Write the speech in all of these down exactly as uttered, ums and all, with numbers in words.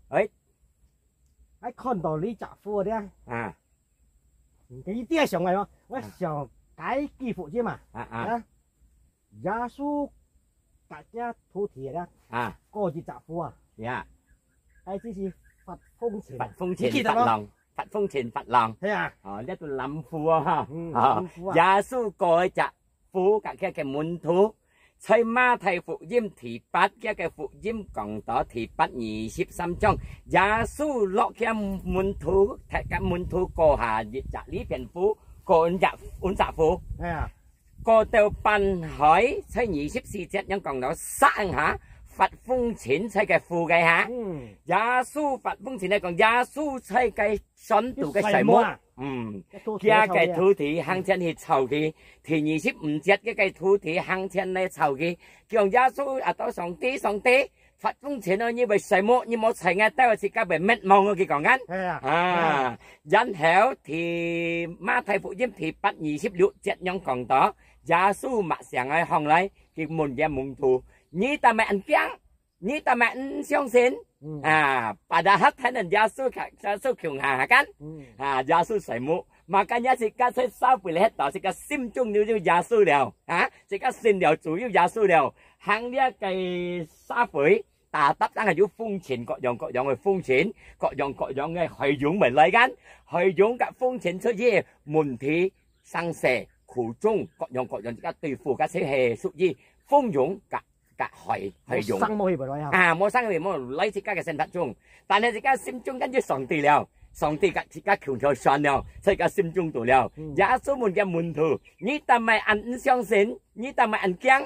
哎，還看到這隻符个，啊，你一定要想个哦，我想該句福音嘛，啊啊啊，耶穌甲佢徒弟个，啊，過一隻符啊，呀，該就是發風琴，發風琴，你記得無？發浪，發風琴，發浪，係啊，哦，這都藍符啊哈，嗯，啊，藍符啊，耶穌過一隻 符甲佢个門徒，在馬太福音第八，佢个福音講到第八二十三章，耶穌落佢門徒，佢个門徒過下一隻這片符，過五隻，五隻符，哎呀，過到半海，在二十四節樣講到三下，發風琴在个符个哈。嗯，耶穌發風琴來講，耶穌在个船肚个睡目，睡目啊，嗯，佢个徒弟行前去吵佢， 第二十五節，佢个徒弟行前來吵佢，講耶穌啊，到上帝，上帝，發風琴哦，你會睡目，你莫在𠊎兜，自家會滅亡哦，佢講緊。係啊。啊，然後第馬太福音第八二十六節樣講到，耶穌默想个項來，佢問佢門徒：「你做麼恁驚？ 你做麼毋相信？」嗯。啊，padahal佢等耶穌，耶穌共下下間。嗯。啊，耶穌睡目，makanya自家在社會裡歇到，自家心中有，有耶穌了，啊，自家信了主有耶穌了，行這个社會，tetap正係有風琴，各樣各樣个風琴，各樣各樣个海湧會來間，海湧甲風琴出現，問題、生死、苦衷，各樣各樣自家對付，該就係屬於風湧甲 甲海，海湧。無生無去無來啊。啊，無生無去無來自家个生活中，但係自家心中跟住上帝了，上帝甲自家共條船了，在自家心中肚了。嗯。耶穌問佢門徒：「你做麼恁毋相信？你做麼恁驚？」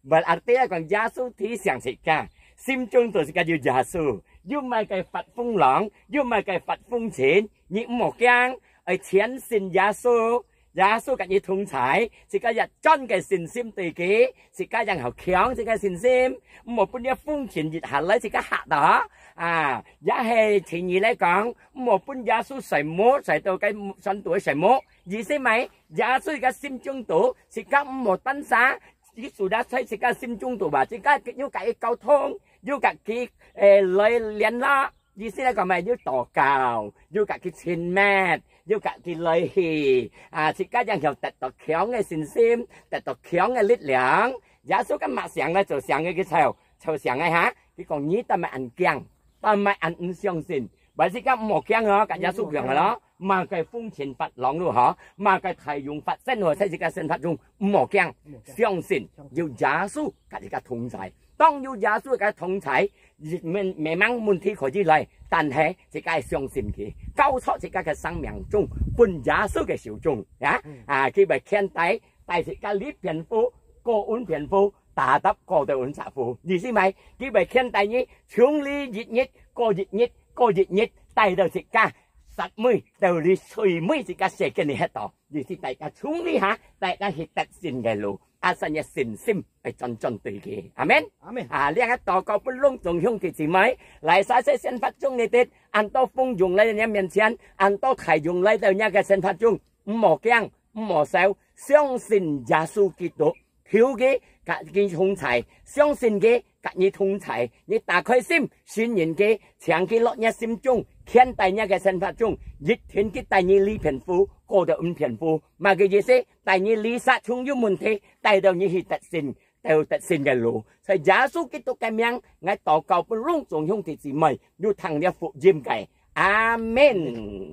Berarti講耶穌提醒自家，心中肚自家有耶穌，有麼个發風浪，有麼个發風琴，你毋好驚，愛全信耶穌。 耶穌甲你同在，自家有真个信心對佢，自家正好強自家信心，毋好分這風琴一下來自家嚇到哈。啊，也係第二來講，毋好分耶穌睡目，睡到該船肚睡目。意思麼？耶穌个心中肚，自家毋好單儕，佢sudah在自家心中肚吧，自家有甲佢溝通，有甲佢，誒，來聯絡。 意思來講嘛，有禱告，有甲佢親密，有甲佢來去，啊，自家正曉得到強个信心，得到強个力量。耶穌今默想來做想个佢就，就想个哈，佢講：「你做麼恁驚？做麼恁毋相信？」Berarti自家毋好驚哦，甲耶穌講个咯。麼个風琴發浪都好，麼个大湧發生好，在自家生活中毋好驚，毋好驚，相信有耶穌甲自家同在。當有耶穌甲同在， memang問題可以來，但係自家愛相信佢，交出自家个生命中，分耶穌个手中，呀，嗯。啊，佢會牽帶，帶自家這片符，過五片符，tetap過到五隻符。意思麼？佢會牽帶你，從這一日，過一日，過一日，帶到自家煞尾，到這最尾自家世間裡歇到。 意思大家從這下，大家去得勝个路，asal你信心愛專專對佢。阿門。阿門。啊，這个禱告分攏總兄弟姊妹，來，saat生活中裡底，恁多風湧來到你面前，恁多大湧來到你个生活中，毋好驚，毋好愁，相信耶穌基督，求佢甲你同在，相信佢 甲你同在，你打開心，信任佢，請佢落你心中，牽帶你个生活中，一定佢帶你這片符，過到五片符。麼个意思？帶你這煞從有問題，帶到你去得勝，到得勝个路。在耶穌基督个名，𠊎禱告分攏總兄弟姊妹，有聽這福音个。阿門。